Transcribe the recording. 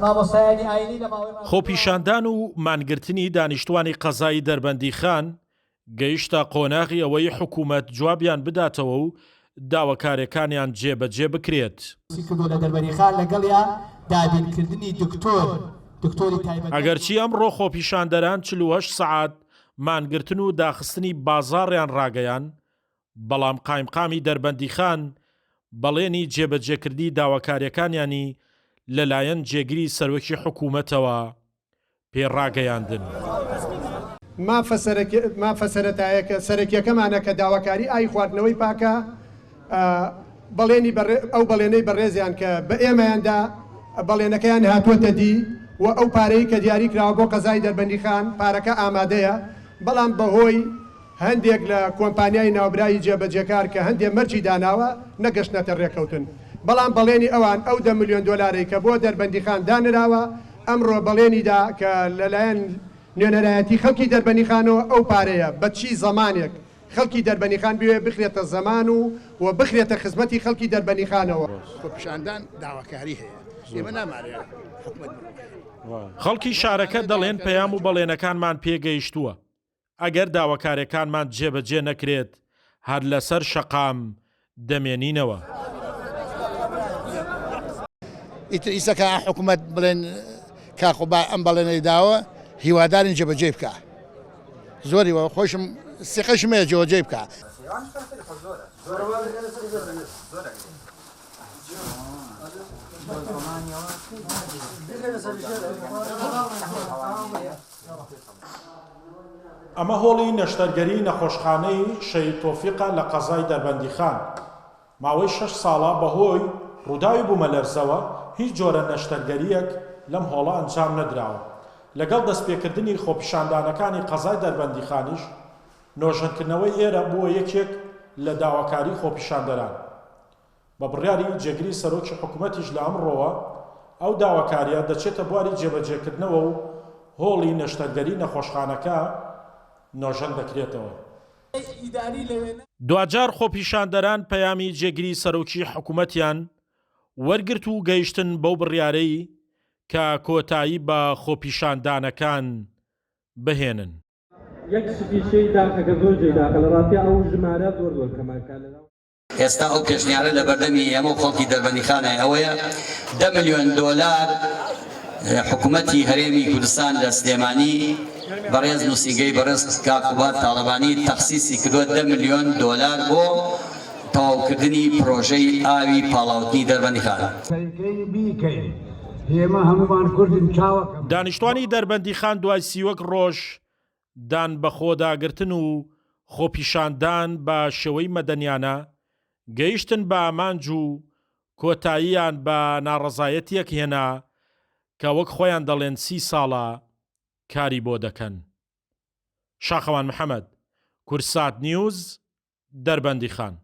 مامۆستایانی ئاینی لە ماوەی ڕابردووە. خۆپیشاندان و مانگرتنی دانیشتوانی قەزای دەربەندیخان گەیشتە قۆناغی ئەوەی حکومەت جوابیان بداتەوە و داواکارێکانیان جێبەجێ بکرێت. کردووە لە دەربەریخان لەگەڵیا دابینکردنی دکتۆر دکتۆری تایبەت. ئەگەرچی ئەمڕۆ خۆپیشاندەران 48 سەعات مانگرتن و داخستنی بازاڕیان ڕاگەیان، بەڵام قایمقامی دەربەندیخان بەڵێنی جێبەجێکردنی داواکاریەکانیانی لەلایەن جێگری سەرۆکی حکومەتەوە پێ ڕاگەیاندن. مافە مافە سەرەتایەکە سەرەکیەکەمانە کە داواکاری ئاوی خواردنەوەی پاکە، بەڵێنی ئەو بەڵێنەی بەڕێزیان کە بە ئێمەیان دا بەڵێنەکەیان هاتووەتە دی و ئەو پارەی کە دیاری کراوە بۆ قەزای دەربەندیخان پارەکە ئامادەیە بەڵام بەهۆی هەندێک لە کۆمپانیای ناوبراوی جێبەجێکار کە هەندێ مەرجی داناوە نەگەشتنەتە رێککەوتن، بەڵام بەڵێنی ئەوان ئەو دە ملیۆن دۆلارەی کە بۆ دەربەندیخان دانراوە ئەمڕۆ بەڵێنی دا کە لەلایەن نوێنەرایەتی خەڵکی دەربەنیخانەوە ئەو پارەیە بە چی زەمانێک خەڵکی دەربەنیخان بوێ بخرێتە زەمان و و بخرێتە خزمەتی خەڵکی دەربەنیخانەوە. خۆپیشاندان داواکاری هەیە، ئێمە نامانەوێت حکومەت بڕوخێ. خەڵکی شارەکە دەڵێن پەیام و بەڵێنەکانمان پێگەیشتووە، ئەگەر داواکارێکانمان جێبەجێ نەکرێت هەر لەسەر شەقام دەمێنینەوە. ئیتر ئیسە کە حکومەت بڵێن کاک قوباد ئەم بەڵێنەی داوە هیوادارین جێبەجێی بکا زۆر هیوا خۆشم سیقەشم هەیە جێبەجێی بکا. ئەمە هۆڵی نەشتەرگەری نەخۆشخانەی شەهید تۆفیقە لە قەزای دەربەندیخان. ماوەی شەش ساڵە بەهۆی ڕووداوی بوومەلەرزەوە هیچ جۆرە نەشتەرگەرییەک لەم هۆڵە ئەنجام نەدراوە. لەگەڵ دەستپێکردنی خۆپیشاندانەکانی قەزای دەربەندیخانیش نۆژەنکردنەوەی ئێرە بووە یەکێک لە داواکاری خۆپیشاندەران. بە بڕیاری جێگری سەرۆکی حکومەتیش لە ئەمڕۆوە ئەو داواکارییە دەچێتە بواری جێبەجێکردنەوە و هۆڵی نەشتەرگەری نەخۆشخانەکە نۆژەن دەکرێتەوە. دواجار خۆپیشاندەران پەیامی جێگری سەرۆکی حکومەتیان وەرگرت و گەیشتن بەو بڕیارەی کە کۆتایی بە خۆپیشاندانەکان بهێنن. یەک شتی جێی داخە کە زۆر جێی داخە لە ڕاستیا ئەو ژمارە زۆر زۆر کەمە کە لەناو. ئێستا ئەو پێشنیارە لەبەردەمی ئێمە و خەڵکی دەربەندیخانە ئەوەیە دە ملیۆن دۆلار حکومەتی هەرێمی کوردستان لە سلێمانی بەڕێز نووسینگەی بەڕێز کاک قوباد تاڵەبانی تەخسیسی کردووە دە ملیۆن دۆلار بۆ تەواوکردنی پرۆژەی ئاوی پاڵاوتنی دەربەندیخان. دانیشتوانی دەربەندیخان دوای سیوەک ڕۆژ دان بەخۆداگرتن و خۆپیشاندان بە شێوەی مەدەنیانە گەیشتن بە ئامانج و کۆتاییان بە ناڕەزایەتیەک هێنا کە وەک خۆیان دەڵێن سی ساڵە کاری بۆ دەکەن. شاخەوان محەمەد، کوردسات نیوز، دەربەندیخان.